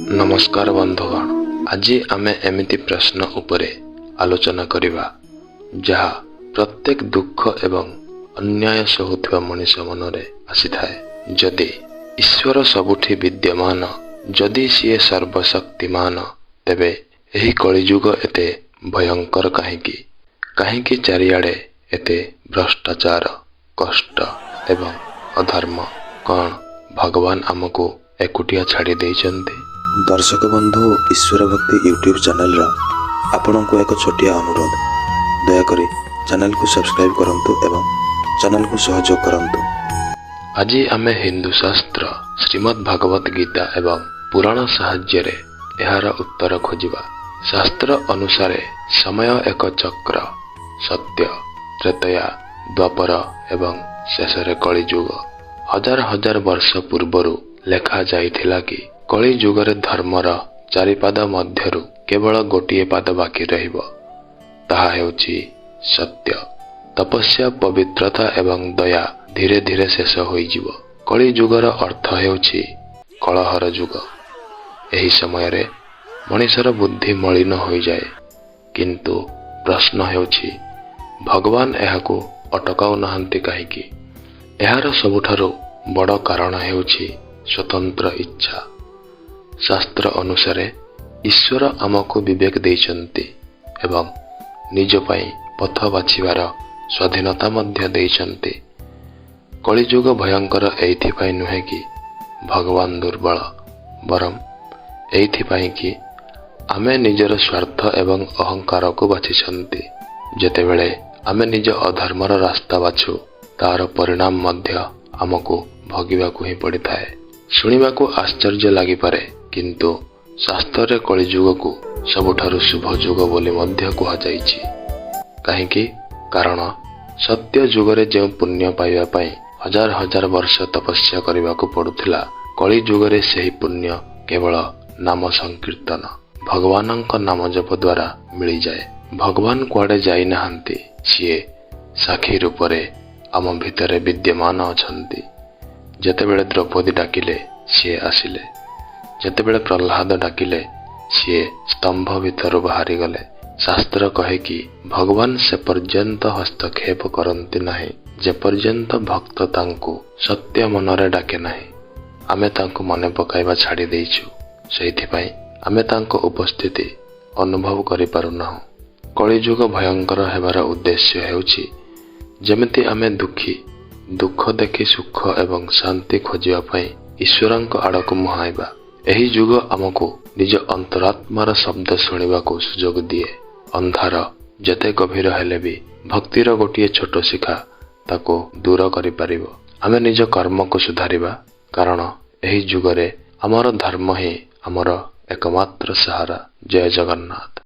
ନମସ୍କାର ବନ୍ଧୁଗଣ, ଆଜି ଆମେ ଏମିତି ପ୍ରଶ୍ନ ଉପରେ ଆଲୋଚନା କରିବା ଯାହା ପ୍ରତ୍ୟେକ ଦୁଃଖ ଏବଂ ଅନ୍ୟାୟ ସହୁଥିବା ମଣିଷ ମନରେ ଆସିଥାଏ। ଯଦି ଈଶ୍ୱର ସବୁଠି ବିଦ୍ୟମାନ, ଯଦି ସିଏ ସର୍ବଶକ୍ତିମାନ, ତେବେ ଏହି କଳିଯୁଗ ଏତେ ଭୟଙ୍କର କାହିଁକି? କାହିଁକି ଚାରିଆଡ଼େ ଏତେ ଭ୍ରଷ୍ଟାଚାର, କଷ୍ଟ ଏବଂ ଅଧର୍ମ? କ'ଣ ଭଗବାନ ଆମକୁ ଏକୁଟିଆ ଛାଡ଼ି ଦେଇଛନ୍ତି? ଦର୍ଶକ ବନ୍ଧୁ, ଈଶ୍ୱର ଭକ୍ତି ୟୁଟ୍ୟୁବ୍ ଚ୍ୟାନେଲର ଆପଣଙ୍କୁ ଏକ ଛୋଟିଆ ଅନୁରୋଧ, ଦୟାକରି ଚ୍ୟାନେଲକୁ ସବସ୍କ୍ରାଇବ୍ କରନ୍ତୁ ଏବଂ ଚ୍ୟାନେଲକୁ ସହଯୋଗ କରନ୍ତୁ। ଆଜି ଆମେ ହିନ୍ଦୁ ଶାସ୍ତ୍ର, ଶ୍ରୀମଦ୍ ଭାଗବତ ଗୀତା ଏବଂ ପୁରାଣ ସାହାଯ୍ୟରେ ଏହାର ଉତ୍ତର ଖୋଜିବା। ଶାସ୍ତ୍ର ଅନୁସାରେ ସମୟ ଏକ ଚକ୍ର। ସତ୍ୟ, ତ୍ରେତୟା, ଦ୍ୱାପର ଏବଂ ଶେଷରେ କଳିଯୁଗ। ହଜାର ହଜାର ବର୍ଷ ପୂର୍ବରୁ ଲେଖା ଯାଇଥିଲା କି କଳିଯୁଗରେ ଧର୍ମର ଚାରିପାଦ ମଧ୍ୟରୁ କେବଳ ଗୋଟିଏ ପାଦ ବାକି ରହିବ, ତାହା ହେଉଛି ସତ୍ୟ। ତପସ୍ୟା, ପବିତ୍ରତା ଏବଂ ଦୟା ଧୀରେ ଧୀରେ ଶେଷ ହୋଇଯିବ। କଳିଯୁଗର ଅର୍ଥ ହେଉଛି କଳହର ଯୁଗ। ଏହି ସମୟରେ ମଣିଷର ବୁଦ୍ଧି ମଳିନ ହୋଇଯାଏ। କିନ୍ତୁ ପ୍ରଶ୍ନ ହେଉଛି, ଭଗବାନ ଏହାକୁ ଅଟକାଉ ନାହାନ୍ତି କାହିଁକି? ଏହାର ସବୁଠାରୁ ବଡ଼ କାରଣ ହେଉଛି ସ୍ୱତନ୍ତ୍ର ଇଚ୍ଛା। ଶାସ୍ତ୍ର ଅନୁସାରେ ଈଶ୍ୱର ଆମକୁ ବିବେକ ଦେଇଛନ୍ତି ଏବଂ ନିଜ ପାଇଁ ପଥ ବାଛିବାର ସ୍ୱାଧୀନତା ମଧ୍ୟ ଦେଇଛନ୍ତି। କଳିଯୁଗ ଭୟଙ୍କର ଏଇଥିପାଇଁ ନୁହେଁ କି ଭଗବାନ ଦୁର୍ବଳ, ବରଂ ଏଇଥିପାଇଁ କି ଆମେ ନିଜର ସ୍ୱାର୍ଥ ଏବଂ ଅହଙ୍କାରକୁ ବାଛିଛନ୍ତି। ଯେତେବେଳେ ଆମେ ନିଜ ଅଧର୍ମର ରାସ୍ତା ବାଛୁ, ତାର ପରିଣାମ ମଧ୍ୟ ଆମକୁ ଭୋଗିବାକୁ ହିଁ ପଡ଼ିଥାଏ। ଶୁଣିବାକୁ ଆଶ୍ଚର୍ଯ୍ୟ ଲାଗିପାରେ, କିନ୍ତୁ ଶାସ୍ତ୍ରରେ କଳିଯୁଗକୁ ସବୁଠାରୁ ଶୁଭ ଯୁଗ ବୋଲି ମଧ୍ୟ କୁହାଯାଇଛି। କାହିଁକି? କାରଣ ସତ୍ୟ ଯୁଗରେ ଯେଉଁ ପୁଣ୍ୟ ପାଇବା ପାଇଁ ହଜାର ହଜାର ବର୍ଷ ତପସ୍ୟା କରିବାକୁ ପଡୁଥିଲା, କଳି ଯୁଗରେ ସେହି ପୁଣ୍ୟ କେବଳ ନାମ ସଂକୀର୍ତ୍ତନ, ଭଗବାନଙ୍କ ନାମ ଜପ ଦ୍ୱାରା ମିଳିଯାଏ। ଭଗବାନ କୁଆଡ଼େ ଯାଇନାହାନ୍ତି, ସିଏ ସାକ୍ଷୀ ରୂପରେ ଆମ ଭିତରେ ବିଦ୍ୟମାନ ଅଛନ୍ତି। ଯେତେବେଳେ ଦ୍ରୌପଦୀ ଡାକିଲେ, ସିଏ ଆସିଲେ। ଯେତେବେଳେ ପ୍ରହ୍ଲାଦ ଡାକିଲେ, ସିଏ ସ୍ତମ୍ଭ ଭିତରୁ ବାହାରିଗଲେ। ଶାସ୍ତ୍ର କହେ କି ଭଗବାନ ସେ ପର୍ଯ୍ୟନ୍ତ ହସ୍ତକ୍ଷେପ କରନ୍ତି ନାହିଁ ଯେପର୍ଯ୍ୟନ୍ତ ଭକ୍ତ ତାଙ୍କୁ ସତ୍ୟ ମନରେ ଡାକେ ନାହିଁ। ଆମେ ତାଙ୍କୁ ମନେ ପକାଇବା ଛାଡ଼ି ଦେଇଛୁ, ସେଇଥିପାଇଁ ଆମେ ତାଙ୍କ ଉପସ୍ଥିତି ଅନୁଭବ କରିପାରୁନାହୁଁ। କଳିଯୁଗ ଭୟଙ୍କର ହେବାର ଉଦ୍ଦେଶ୍ୟ ହେଉଛି ଯେମିତି ଆମେ ଦୁଃଖୀ ଦୁଃଖ ଦେଖି ସୁଖ ଏବଂ ଶାନ୍ତି ଖୋଜିବା ପାଇଁ ଈଶ୍ୱରଙ୍କ ଆଡ଼କୁ ମୁହାଁଇବା। ଏହି ଯୁଗ ଆମକୁ ନିଜ ଅନ୍ତରାତ୍ମାର ଶବ୍ଦ ଶୁଣିବାକୁ ସୁଯୋଗ ଦିଏ। ଅନ୍ଧାର ଯେତେ ଗଭୀର ହେଲେ ବି ଭକ୍ତିର ଗୋଟିଏ ଛୋଟ ଶିଖା ତାକୁ ଦୂର କରିପାରିବ। ଆମେ ନିଜ କର୍ମକୁ ସୁଧାରିବା, କାରଣ ଏହି ଯୁଗରେ ଆମର ଧର୍ମ ହିଁ ଆମର ଏକମାତ୍ର ସାହାରା। ଜୟ ଜଗନ୍ନାଥ।